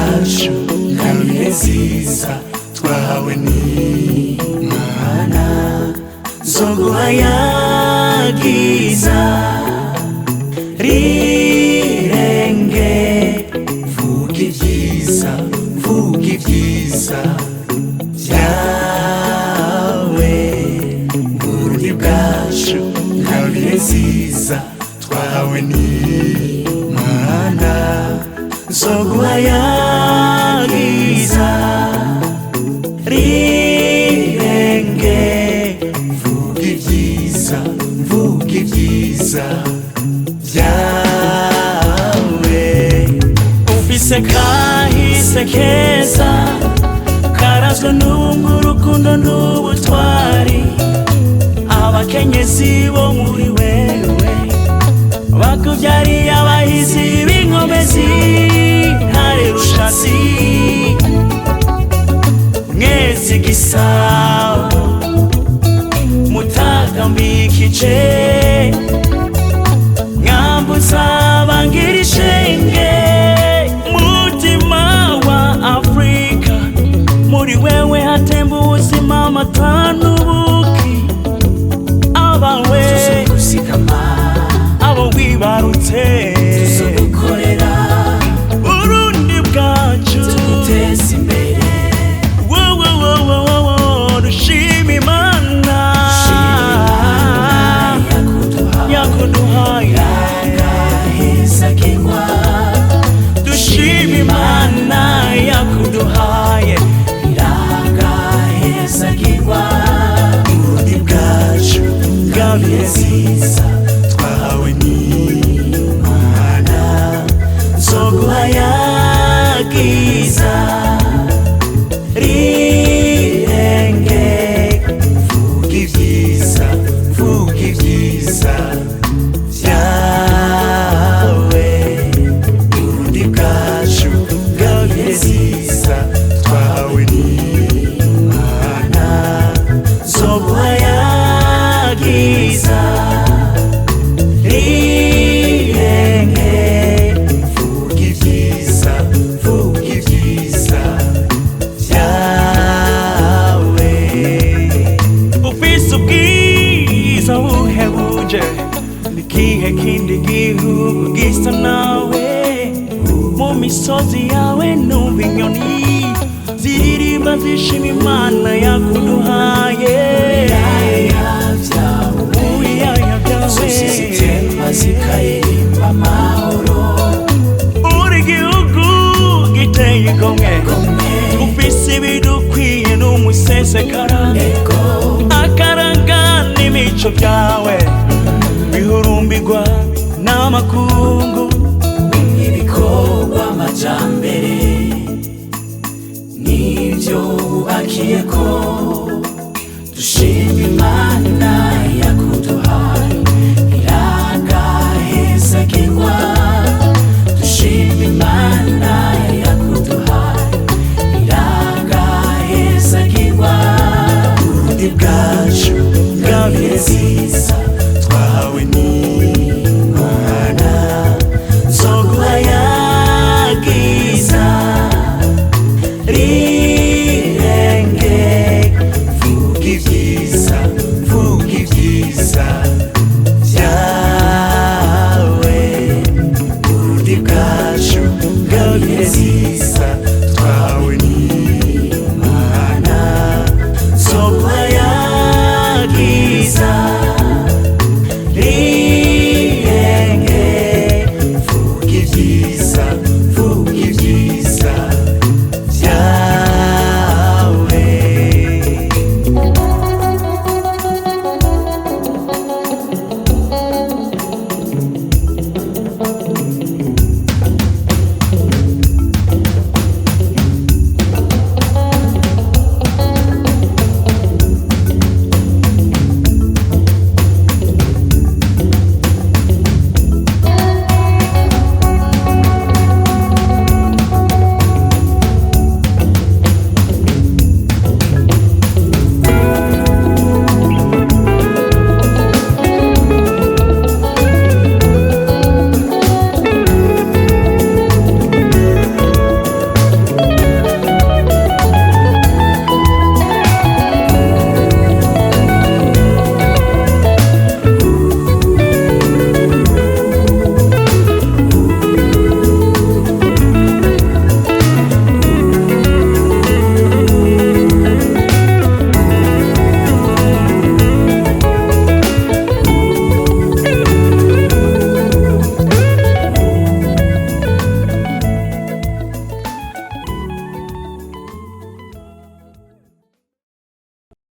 Bwacu, ngabire nziza twahawe n'Imana, zo guhayagiza rirenge. Vuga ibyiza, vuga ibyiza byawe, Burundi bwacu, ngabire nziza twahawe n'Imana, zo guhayagiza rirenge. Vuga ibyiza, vuga ibyiza byawe. Ufise kahise keza karazwe n'ubumwe, urukundo n'ubutwari. Abakenyezi bo muri wewe bakubyariye abahizi b'inkomezi, Ntare Rushatsi, Mwezi Gisabo, Mutaga Mbikije, Mwambutsa bangira ishenge. Mutima wa Afrika, muri wewe hatemba ubuzima, amata n'ubuki. Abawe Tuzokusigama, abo wibarutse, tuzogukorera, Burundi bwacu, tuguteza imbere. Wowowowowo, dushima Imana Yakuduha, yakuduhaye. Hezagirwa. Dushima Imana yakuduhaye. Irangahezagirwa. Burundi bwacu, ngabire nziza twahawe n'Imana, zo guhayagiza rirenge. Vuga ibyiza, vuga ibyiza byawe, Burundi bwacu, ngabire nziza twahawe n'Imana, zo guhayagiza rirenge. Vuga ibyiza, vuga ibyiza byawe. Ufise ubwiza buhebuje, nikihe kindi gihugu gisa nawe? Mu misozi yawe numva inyoni ziririmba zishima Imana yakuduhaye. Byawe, Mu biyaya byawe, inzuzi zitemba zikaririmba amahoro. Uri igihugu giteye igomwe, ufise ibidukwiye n'umusesekara. Ego. Akaranga n'imico byawe bihurumbirwa n'amakungu. Ibikorwa amajambere.